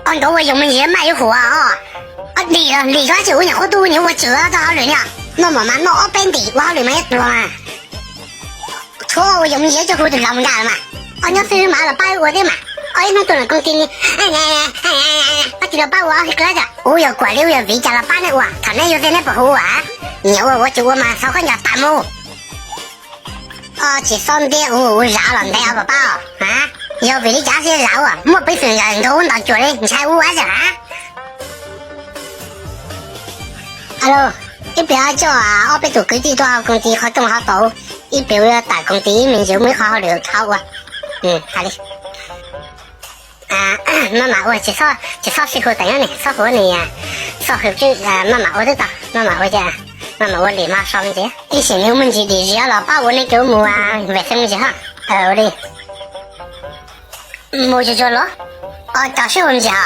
Os, nkawd ua yoov me ntsis maj yuav huv os. Dim los dim zog tsis ua nyuam qhuav tu niag ua tswv tau hauj lwm ni. Noj mov mas noj ob peb ntim ua hauj lwm mas yuav tuag mas. Tshuav ua yoov me ntsis coj hu tus laus mus nkag los mas. Os, nyob xwb mas los pab ua thiab mas. Os, ib hnub tuaj los koom tij, pab tij los pab ua ob hwj qhab. Ub, yog kuam li ub yog viv cas los pab nej ua, thaum nej yuav tiag nej puas hu ua? Nyiam ua ua tsis ua mas txhob khaub ncaws tas mus. Os, tsis txhob ntiab ua ua zam los ntev os pab pab. Yog vim li cas thiaj zam ua? Muaj peev xwm nkag nkaus ub ntaus cuam li ntshai ua ua zam. Alo, ib pliag coj ob peb tus kwv tij tuaj hauv koom tij qhov rooj hauv tau, ib pliag yuav tawm koom tij ib me ntsis muaj ib qho hauj lwm tshaj ua. Hais li, maj mam ua, tsis txhob sib hu tas nyob ne, txhob hu ne, txhob hu, maj mam ua twb tau, maj mam ua, maj mam ua lim hmo so me ntsis. Ib sim nws muaj ntsis dim zis los pab ua nej cov mus vees xeeb me ntsis ho. Ua li, mus tsuag tsuag los, os, tso sib hu me ntsis ho.